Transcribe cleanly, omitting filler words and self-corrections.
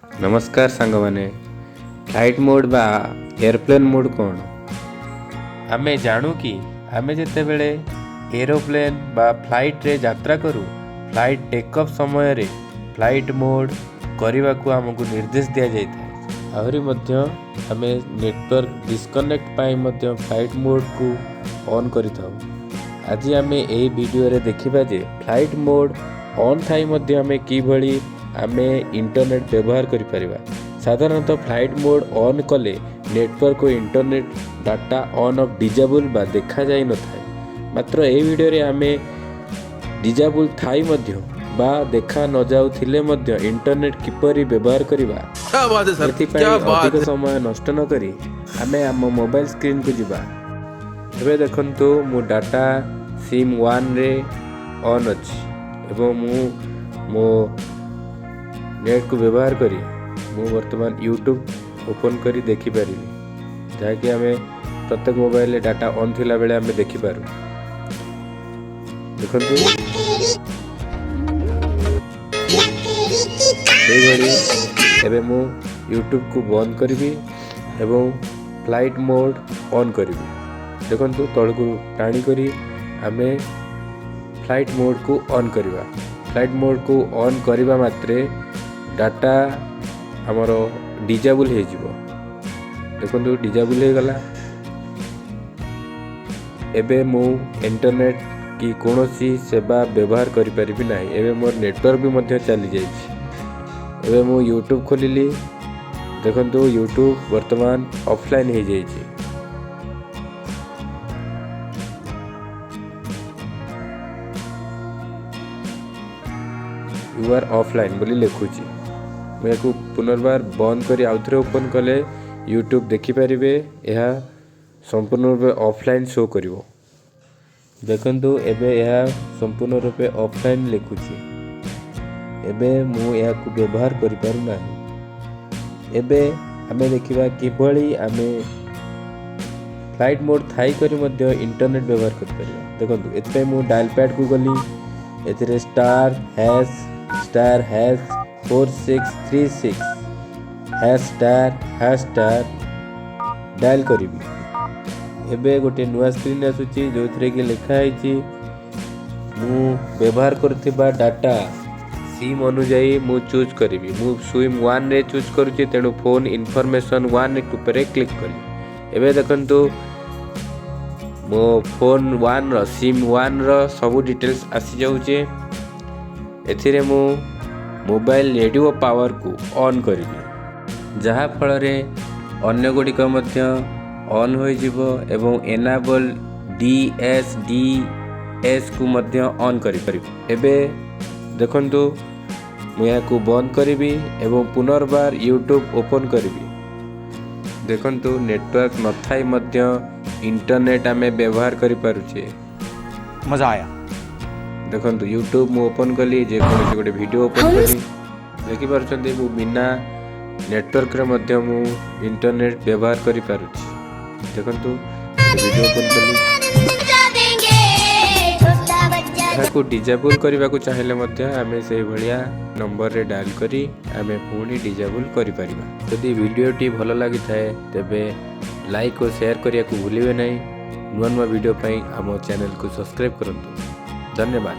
ନମସ୍କାର ସାଙ୍ଗମାନେ, flight mode ବା ଏରୋପ୍ଲେନ୍ ମୋଡ଼୍ କ'ଣ ଆମେ ଜାଣୁ କି? ଆମେ ଯେତେବେଳେ ଏରୋପ୍ଲେନ୍ ବା ଫ୍ଲାଇଟ୍ରେ ଯାତ୍ରା କରୁ, ଫ୍ଲାଇଟ୍ ଟେକ୍ ଅଫ୍ ସମୟରେ ଫ୍ଲାଇଟ୍ ମୋଡ଼୍ କରିବାକୁ ଆମକୁ ନିର୍ଦ୍ଦେଶ ଦିଆଯାଇଥାଏ। ଆହୁରି ମଧ୍ୟ ଆମେ ନେଟୱାର୍କ ଡିସକନେକ୍ଟ ପାଇଁ ମଧ୍ୟ ଫ୍ଲାଇଟ୍ ମୋଡ଼୍କୁ ଅନ୍ କରିଥାଉ। ଆଜି ଆମେ ଏହି ଭିଡ଼ିଓରେ ଦେଖିବା ଯେ ଫ୍ଲାଇଟ୍ ମୋଡ଼୍ ଅନ୍ ଥାଇ ମଧ୍ୟ ଆମେ କିଭଳି ଆମେ ଇଣ୍ଟରନେଟ୍ ବ୍ୟବହାର କରିପାରିବା। ସାଧାରଣତଃ ଫ୍ଲାଇଟ୍ ମୋଡ଼୍ ଅନ୍ କଲେ ନେଟୱାର୍କ ଓ internet data on off disable ବା ଦେଖାଯାଇନଥାଏ। ମାତ୍ର ଏହି ଭିଡ଼ିଓରେ ଆମେ ଡିଜାବୁଲ୍ ଥାଇ ମଧ୍ୟ ବା ଦେଖା ନଯାଉଥିଲେ ମଧ୍ୟ ଇଣ୍ଟରନେଟ୍ କିପରି ବ୍ୟବହାର କରିବା, क्या बात है सर, ଏଥିପାଇଁ क्या बात ଅଧିକ है। ସମୟ ନଷ୍ଟ ନ କରି ଆମେ ଆମ ମୋବାଇଲ ସ୍କ୍ରିନ୍କୁ ଯିବା। ଏବେ ଦେଖନ୍ତୁ, ମୁଁ ଡାଟା ସିମ୍ 1ରେ ଅନ୍ ଅଛି ଏବଂ ମୁଁ ମୋ ନେଟ୍କୁ ବ୍ୟବହାର କରି ମୁଁ ବର୍ତ୍ତମାନ ୟୁଟ୍ୟୁବ୍ ଓପନ୍ କରି ଦେଖିପାରିବି, ଯାହାକି ଆମେ ପ୍ରତ୍ୟେକ ମୋବାଇଲରେ ଡାଟା ଅନ୍ ଥିଲାବେଳେ ଆମେ ଦେଖିପାରୁ। ଦେଖନ୍ତୁ, ସେଇଭଳି ଏବେ ମୁଁ ୟୁଟ୍ୟୁବକୁ ବନ୍ଦ କରିବି ଏବଂ ଫ୍ଲାଇଟ୍ ମୋଡ଼୍ ଅନ୍ କରିବି। ଦେଖନ୍ତୁ, ତଳକୁ ଟାଣି କରି ଆମେ ଫ୍ଲାଇଟ୍ ମୋଡ଼୍କୁ ଅନ୍ କରିବା। ଫ୍ଲାଇଟ୍ ମୋଡ଼୍କୁ ଅନ୍ କରିବା ମାତ୍ରେ ଡାଟା ଆମର ଡିଜାବୁଲ୍ ହେଇଯିବ। ଦେଖନ୍ତୁ, ଡିଜାବୁଲ୍ ହେଇଗଲା। ଏବେ ମୁଁ ଇଣ୍ଟରନେଟ୍ କି କୌଣସି ସେବା ବ୍ୟବହାର କରିପାରିବି ନାହିଁ। ଏବେ ମୋର ନେଟୱାର୍କ ବି ମଧ୍ୟ ଚାଲିଯାଇଛି। ଏବେ ମୁଁ ୟୁଟ୍ୟୁବ୍ ଖୋଲିଲି। ଦେଖନ୍ତୁ, ୟୁଟ୍ୟୁବ୍ ବର୍ତ୍ତମାନ ଅଫଲାଇନ୍ ହେଇଯାଇଛି। "You are offline" ବୋଲି ଲେଖୁଛି। ମୁଁ ଏହାକୁ ପୁନର୍ବାର ବନ୍ଦ କରି ଆଉଥରେ ଓପନ୍ କଲେ ୟୁଟ୍ୟୁବ୍ ଦେଖିପାରିବେ, ଏହା ସମ୍ପୂର୍ଣ୍ଣ ରୂପେ ଅଫଲାଇନ୍ ଶୋ କରିବ। ଦେଖନ୍ତୁ, ଏବେ ଏହା ସମ୍ପୂର୍ଣ୍ଣ ରୂପେ ଅଫଲାଇନ୍ ଲେଖୁଛି। ଏବେ ମୁଁ ଏହାକୁ ବ୍ୟବହାର କରିପାରୁନାହିଁ। ଏବେ ଆମେ ଦେଖିବା କିଭଳି ଆମେ ଫ୍ଲାଇଟ୍ ମୋଡ଼୍ ଥାଇ କରି ମଧ୍ୟ ଇଣ୍ଟରନେଟ୍ ବ୍ୟବହାର କରିପାରିବା। ଦେଖନ୍ତୁ, ଏଥିପାଇଁ ମୁଁ ଡାଏଲ୍ ପ୍ୟାଡ଼୍କୁ ଗଲି। ଏଥିରେ *#*#4636# *#* ଡାଏଲ୍ କରିବି। ଏବେ ଗୋଟେ ନୂଆ ସ୍କ୍ରିନ୍ ଆସୁଛି, ଯେଉଁଥିରେ କି ଲେଖା ହେଇଛି ମୁଁ ବ୍ୟବହାର କରୁଥିବା ଡାଟା ସିମ୍ ଅନୁଯାୟୀ ମୁଁ ଚୁଜ୍ କରିବି। ମୁଁ ସିମ୍ 1ରେ ଚୁଜ୍ କରୁଛି, ତେଣୁ ଫୋନ୍ ଇନଫର୍ମେସନ୍ 1 ଉପରେ କ୍ଲିକ୍ କଲି। ଏବେ ଦେଖନ୍ତୁ, ମୋ ଫୋନ୍ 1ର ସିମ୍ 1ର ସବୁ ଡିଟେଲ୍ସ ଆସିଯାଉଛି। ଏଥିରେ ମୁଁ ମୋବାଇଲ ରେଡ଼ିଓ ପାୱାରକୁ ଅନ୍ କରିବି, ଯାହାଫଳରେ ଅନ୍ୟ ଗୁଡ଼ିକ ମଧ୍ୟ ଅନ୍ ହୋଇଯିବ ଏବଂ ଏନାବଲ୍ DSDSକୁ ମଧ୍ୟ ଅନ୍ କରିପାରିବି। ଏବେ ଦେଖନ୍ତୁ, ମୁଁ ଏହାକୁ ବନ୍ଦ କରିବି ଏବଂ ପୁନର୍ବାର ୟୁଟ୍ୟୁବ୍ ଓପନ୍ କରିବି। ଦେଖନ୍ତୁ, ନେଟୱାର୍କ ନଥାଇ ମଧ୍ୟ ଇଣ୍ଟରନେଟ୍ ଆମେ ବ୍ୟବହାର କରିପାରୁଛେ। मजा आया। ଦେଖନ୍ତୁ, ୟୁଟ୍ୟୁବ୍ ମୁଁ ଓପନ୍ କଲି, ଯେକୌଣସି ଗୋଟେ ଭିଡ଼ିଓ ଓପନ୍ କଲି। ଦେଖିପାରୁଛନ୍ତି, ମୁଁ ବିନା ନେଟୱାର୍କରେ ମଧ୍ୟ ମୁଁ ଇଣ୍ଟରନେଟ୍ ବ୍ୟବହାର କରିପାରୁଛି। ଦେଖନ୍ତୁ, ଭିଡ଼ିଓ ଓପନ୍ କଲି। ଏହାକୁ ଡିଜାବୁଲ୍ କରିବାକୁ ଚାହିଁଲେ ମଧ୍ୟ ଆମେ ସେଇଭଳିଆ ନମ୍ବରରେ ଡାଏଲ୍ କରି ଆମେ ପୁଣି ଡିଜାବୁଲ୍ କରିପାରିବା। ଯଦି ଭିଡ଼ିଓଟି ଭଲ ଲାଗିଥାଏ, ତେବେ ଲାଇକ୍ ଓ ସେୟାର କରିବାକୁ ଭୁଲିବେ ନାହିଁ। ନୂଆ ନୂଆ ଭିଡ଼ିଓ ପାଇଁ ଆମ ଚ୍ୟାନେଲକୁ ସବସ୍କ୍ରାଇବ୍ କରନ୍ତୁ। ଧନ୍ୟବାଦ।